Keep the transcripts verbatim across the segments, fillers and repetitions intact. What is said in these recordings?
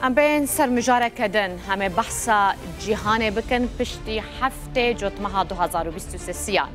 Em bên ser mijareke din, em ê behsa cîhanê bikin piştî heftê Cotmeha du hazar û bîst û sê siyan.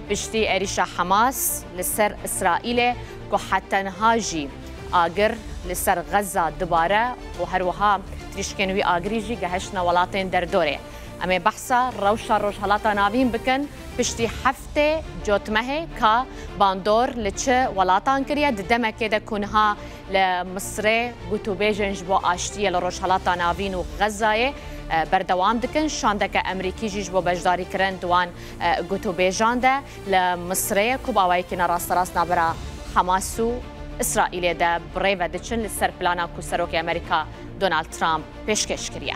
Piştî êrîşa Hamas li ser Îsraîlê ku heta niha jî agir li ser Xeza dibare û her wiha tirîşkên wî agirî jî gehiştine welatên derdorê. Em ê behsa rewşa Rojhelata Navîn bikin, piştî heftê Cotmehê ka bandor li çi welatan kiriye, di demekê de ku niha li Misrê gotûbêjên ji bo aştiyê li Rojhelata Navîn û Xezayê, e, berdewam dikin. Şandeke Emerîkî jî ji bo beşdarîkirin di wan, e, gotûbêjan de li Misrê ye ku bi awayekî ne rasterast navbera Hamas û Îsraîlê de bi rê ve diçin li ser plana ku Serokê Amerîka Donald Trump pêşkêş kiriye.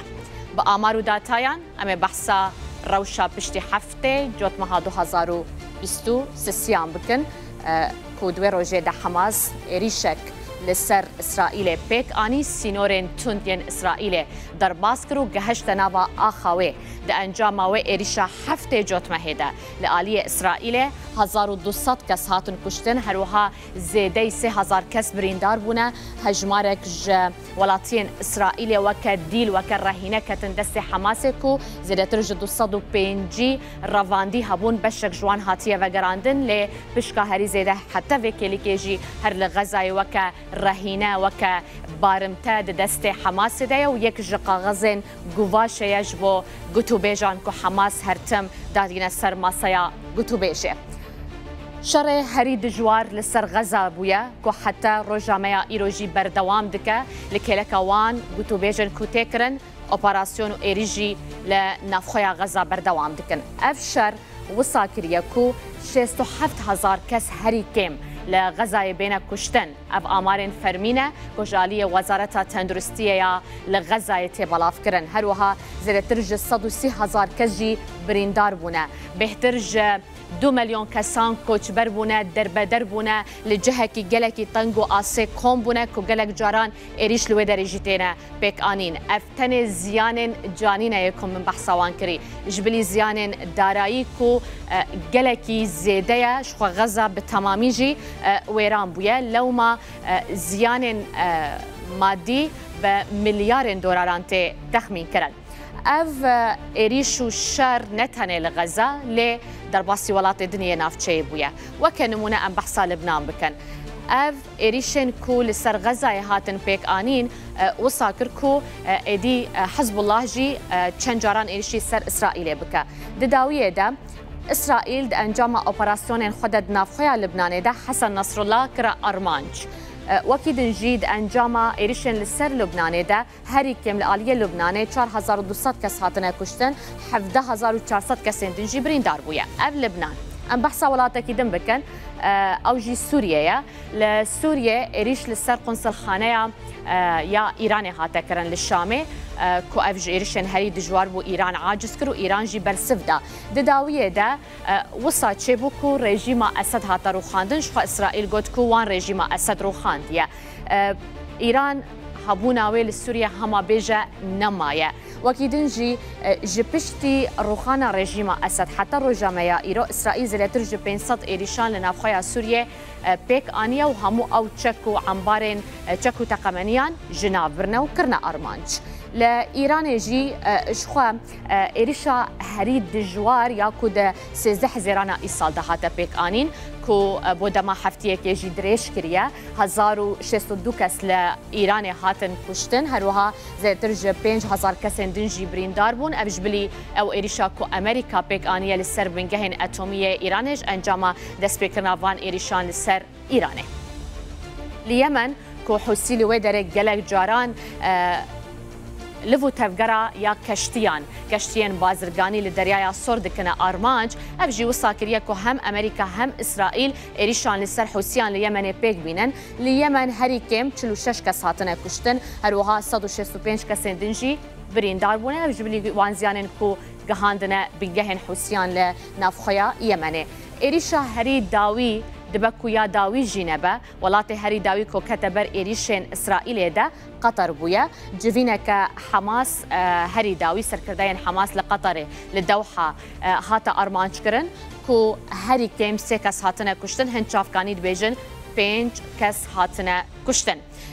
Bi amar û datayan, em ê behsa rewşa piştî heftê Cotmeha du hazar û bîst û sê siyan bikin, e, ku di wê rojê de Hamas êrîşek li ser Îsraîlê pêk anî, sînorên tund yên Îsraîlê derbas kir û gehişte nava axa wê. Di encama wê êrîşa heftê Cotmehê de li aliyê Îsraîlê hezar û du sed kes hatin kuştin, her wiha zêdeyî sê hezar kes birîndar bûne. Hejmarek ji welatiyên Îsraîlê weke dîl, weke rehîne ketin destê Hamasê ku zêdetir ji du sed û pêncî revandî hebûn, beşek ji wan hatiye vegerandin, lê pişka herî zêde heta vê kêlîkê jî her li Xezayê weke rehîne, weke barimte di destê Hamasê de ye û yek ji kaxizên guvaşê ye ji bo gotûbêjan ku Hamas her tim dadîne ser masaya gotûbêjê. Şerê herî dijwar li ser Xeza bûye ku heta roja me ya îro jî berdewam dike. Li kêleka wan gotûbêjên ku tê kirin, operasyon û êrîş jî li navxweya Xeza berdewam dikin. Ev şer wisa kiriye ku şêst û heft hezar kes herî kêm li Xezayê bêne kuştin. Ev amarên fermî ne ku ji aliyê Wezareta Tenduristiyê ya li Xezayê tê belavkirin. Her wiha zêdetir ji sed û sî hezar kes jî birîndar bûne. Bêhtir ji du milyon kesan koçber bûne, derbeder bûne, li cihekî gelekî teng û asê kom bûne ku gelek caran êrîş li wê derê jî têne pêk anîn. Ev tenê ziyanên canî ne yê ku min behsa wan kirî. Ji bilî ziyanên darayî ku, e, gelekî zêde ye, ji xwe Xeza bi temamî jî, e, wêran bûye. Lewma, e, ziyanên, e, madî bi milyarên dolaran tê texmîn kirin. Ev, e, êrîş û şer ne tenê li Xeza, lê derbasî welatê din yê navçeyê bûye. Weke nimûne em behsa Libnan bikin. Ev êrîşên ku li ser Xezayê hatin pêk anîn, e, wisa kir ku, e, êdî, e, Hizbullah jî, e, çend caran êrîşî ser Îsraîlê bike. Di dawiyê de Îsraîl di encama operasyonên xwe de di navxweya Libnanê de Hesen Nasrullah kire armanc. E, wekî din jî di encama êrîşên li ser Libnanê de herî kêm li aliyê Lubnanê çar hezar û du sed kes hatine kuştin, hevdeh hezar û çar sed kesên din jî birîndar bûye. Ev Libnan. Em behsa welatekî din bikin, e, ew jî Sûriye ye. Li Sûriye êrîş li ser qunsilxaneya, e, ya Îranê hate kirin li Şamê, e, ku ev ji êrişên herî dijwar bû, Îran aciz kir û Îran jî bersiv da. Di dawiyê de, e, wisa çêbû ku rejîma Esed hate rûxandin, ji xwe Îsraîl got ku wan rejîma Esed rûxandiye. E, Îran hebûna wê li Sûriye hema bêje nemaye. Wekî din jî, e, ji piştî rûxana rejîma Esed heta roja me ya îro, Îsraîl zêdetir ji pênc sed êrîşan li navxweya Sûriye, e, pêk aniye û hemû ew çek û embarên, e, çek û teqemeniyan ji nav birine û kirine armanc. Li Îranê jî, e, ji xwe, e, êrîşa herî dijwar ya ku di sêzdeh Hezêrana îsal de hate pêk anîn, ku, e, bo dema heftiyekê jî dirêj kiriye, hezar û şêst û du kes li Îranê hatin kuştin, her wiha zêdetir ji pênc hezar kesên din jî birîndar bûn. Ev ji bilî ew êrîşa ku Amerîka pêk aniye li ser bingehên etomî yê Îranê ji encama destpêkirina van êrîşan li ser Îranê. Li Yemen ku Hûsî li wê derê gelek caran, e, liv û tevgera ya keştiyan, keştiyên bazirganî li Deryaya Sor dikine armanc, ev jî wisa kiriye ku hem Amerîka hem Îsraîl êrîşan li ser Hûsiyan li Yemenê pêk bînin. Li Yemen herî kêm çil û şeş kes hatine kuştin, her wiha sed û şêst û pênc kesên din jî birîndar bûne. Ev ji bilî wan ziyanên ku gihandine bingehên Hûsiyan li navxweya Yemenê. Êrîşa herî dawî dibe ku ya dawî jî nebe. Welatê herî dawî ku kete ber êrîşên Îsraîlê de Qatar bûye. Civîneke Hamas, e, herî dawî serkirdeyên Hamas li Qatarê, li Dewha, e, hate armanc kirin ku herî kêm sê kes hatine kuştin, hin çavkanî dibêjin pênc kes hatine kuştin.